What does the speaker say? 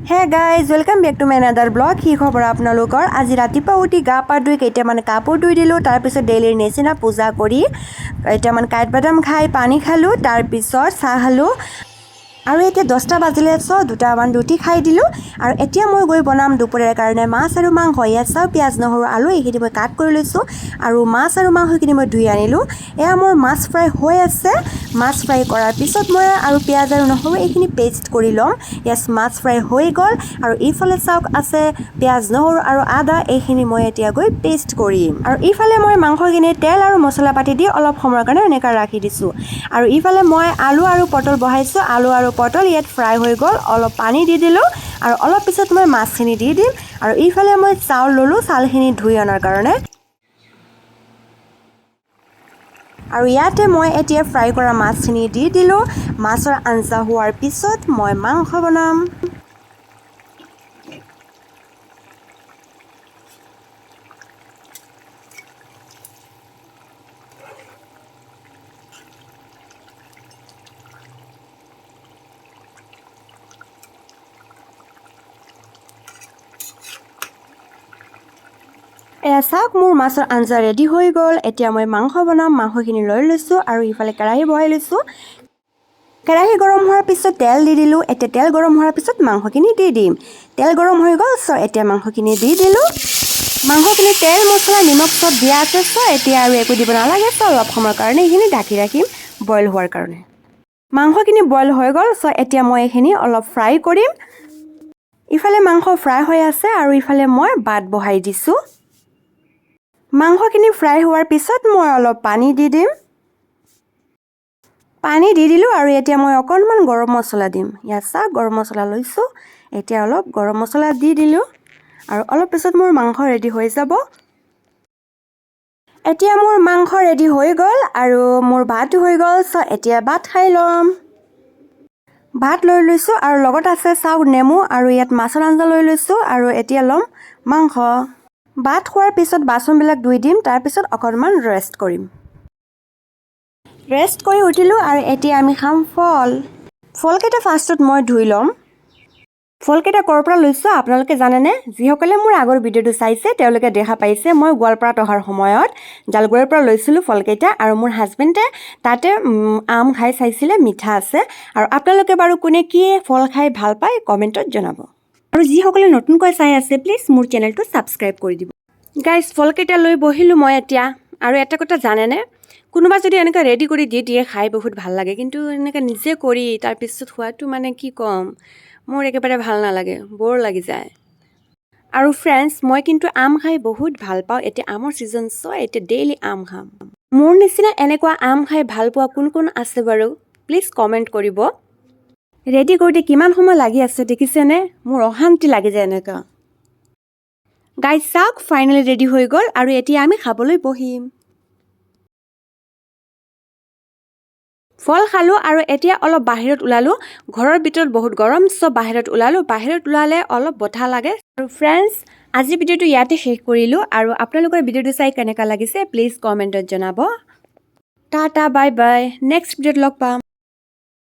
Hey guys, welcome back to my another vlog. কি খবৰ আপোনালোকৰ? আজি ৰাতিপুৱা উঠি গা পা ধুই কেইটামান কাপোৰ ধুই দিলোঁ। তাৰপিছত ডেইলিৰ নিচিনা পূজা কৰি কেইটামান কাঠবাদাম খাই পানী খালোঁ। তাৰপিছত চাহ খালোঁ আৰু এতিয়া 10টা বাজিলে, চ' দুটামান ৰুটি খাই দিলোঁ। আৰু এতিয়া মই গৈ বনাম দুপৰীয়াৰ কাৰণে মাছ আৰু মাংস। ইয়াত চাওঁ, পিঁয়াজ, নহৰু, আলু এইখিনি মই কাট কৰি লৈছোঁ আৰু মাছ আৰু মাংসখিনি মই ধুই আনিলোঁ। এয়া মোৰ মাছ ফ্ৰাই হৈ আছে। মাছ ফ্ৰাই কৰাৰ পিছত মই আৰু পিঁয়াজ আৰু নহৰু এইখিনি পেষ্ট কৰি ল'ম। য়েছ, মাছ ফ্ৰাই হৈ গ'ল। আৰু ইফালে চাওক, আছে পিঁয়াজ, নহৰু আৰু আদা, এইখিনি মই এতিয়া গৈ পেষ্ট কৰিম। আৰু ইফালে মই মাংসখিনি তেল আৰু মছলা পাতি দি অলপ সময়ৰ কাৰণে এনেকৈ ৰাখি দিছোঁ। আৰু ইফালে মই আলু আৰু পটল বহাইছোঁ। আলু আৰু পটল ইয়াত ফ্ৰাই হৈ গ'ল। অলপ পানী দি দিলোঁ আৰু অলপ পিছত মই মাছখিনি দি দিম। আৰু ইফালে মই চাউল ল'লোঁ চাউলখিনি ধুই অনাৰ কাৰণে। আৰু ইয়াতে মই এতিয়া ফ্ৰাই কৰা মাছখিনি দি দিলোঁ। মাছৰ আঞ্জা হোৱাৰ পিছত মই মাংস বনাম। এয়া চাওক, মোৰ মাছৰ আঞ্জা ৰেডি হৈ গ'ল। এতিয়া মই মাংস বনাম। মাংসখিনি লৈ লৈছোঁ আৰু ইফালে কেৰাহী বহাই লৈছোঁ। কেৰাহী গৰম হোৱাৰ পিছত তেল দি দিলোঁ। এতিয়া তেল গৰম হোৱাৰ পিছত মাংসখিনি দি দিম। তেল গৰম হৈ গ'ল, চ' এতিয়া মাংসখিনি দি দিলোঁ। মাংসখিনি তেল, মছলা, নিমখ চব দিয়া আছে, চ' এতিয়া আৰু একো দিব নালাগে। চ' অলপ সময়ৰ কাৰণে এইখিনি ঢাকি ৰাখিম বইল হোৱাৰ কাৰণে। মাংসখিনি বইল হৈ গ'ল, চ' এতিয়া মই এইখিনি অলপ ফ্ৰাই কৰিম। ইফালে মাংস ফ্ৰাই হৈ আছে আৰু ইফালে মই ভাত বহাই দিছোঁ। মাংসখিনি ফ্ৰাই হোৱাৰ পিছত মই অলপ পানী দি দিম। পানী দি দিলোঁ আৰু এতিয়া মই অকণমান গৰম মছলা দিম। ইয়াত চাওক, গৰম মছলা লৈছোঁ। এতিয়া অলপ গৰম মছলা দি দিলোঁ আৰু অলপ পিছত মোৰ মাংস ৰেডি হৈ যাব। এতিয়া মোৰ মাংস ৰেডি হৈ গ'ল আৰু মোৰ ভাতো হৈ গ'ল। চ' এতিয়া ভাত খাই ল'ম। ভাত লৈ লৈছোঁ আৰু লগত আছে চাওক নেমু আৰু ইয়াত মাছৰ আঞ্জা লৈ লৈছোঁ আৰু এতিয়া ল'ম মাংস। ভাত খোৱাৰ পিছত বাচনবিলাক ধুই দিম। তাৰপিছত অকণমান ৰেষ্ট কৰিম। ৰেষ্ট কৰি উঠিলোঁ আৰু এতিয়া আমি খাম ফল। ফলকেইটা ফাৰ্ষ্টত মই ধুই ল'ম। ফলকেইটা ক'ৰ পৰা লৈছোঁ আপোনালোকে জানেনে? যিসকলে মোৰ আগৰ ভিডিঅ'টো চাইছে, তেওঁলোকে দেখা পাইছে, মই গোৱালপাৰাত অহাৰ সময়ত জালগুৰিৰ পৰা লৈছিলোঁ ফলকেইটা। আৰু মোৰ হাজবেণ্ডে তাতে আম খাই চাইছিলে, মিঠা আছে। আৰু আপোনালোকে বাৰু কোনে কি ফল খাই ভাল পায়, কমেণ্টত জনাব। আৰু যিসকলে নতুনকৈ চাই আছে, প্লিজ মোৰ চেনেলটো ছাবস্ক্ৰাইব কৰি দিব। গাইজ, ফলকেইটা লৈ বহিলোঁ মই এতিয়া। আৰু এটা কথা জানেনে? কোনোবা যদি এনেকৈ ৰেডি কৰি দি দিয়ে, খাই বহুত ভাল লাগে। কিন্তু এনেকৈ নিজে কৰি তাৰপিছত খোৱাটো মানে কি ক'ম, মোৰ একেবাৰে ভাল নালাগে, বৰ লাগি যায়। আৰু ফ্ৰেণ্ডছ, মই কিন্তু আম খাই বহুত ভাল পাওঁ। এতিয়া আমৰ ছিজন, চ' এতিয়া ডেইলি আম খাম। মোৰ নিচিনা এনেকুৱা আম খাই ভাল পোৱা কোন কোন আছে বাৰু, প্লিজ কমেণ্ট কৰিব। ৰেডি কৰোঁতে কিমান সময় লাগি আছে দেখিছেনে? মোৰ অশান্তি লাগি যায় এনেকুৱা। গাইজ চাওক, ফাইনেলি ৰেডি হৈ গ'ল আৰু এতিয়া আমি খাবলৈ বহিম। ফল খালোঁ আৰু এতিয়া অলপ বাহিৰত ওলালোঁ। ঘৰৰ ভিতৰত বহুত গৰম, চ' বাহিৰত ওলালোঁ। বাহিৰত ওলালে অলপ বতাহ লাগে। আৰু ফ্ৰেণ্ডছ, আজি ভিডিঅ'টো ইয়াতে শেষ কৰিলোঁ। আৰু আপোনালোকৰ ভিডিঅ'টো চাই কেনেকুৱা লাগিছে, প্লিজ কমেণ্টত জনাব। টাটা, বাই বাই, নেক্সট ভিডিঅ'ত লগ পাম।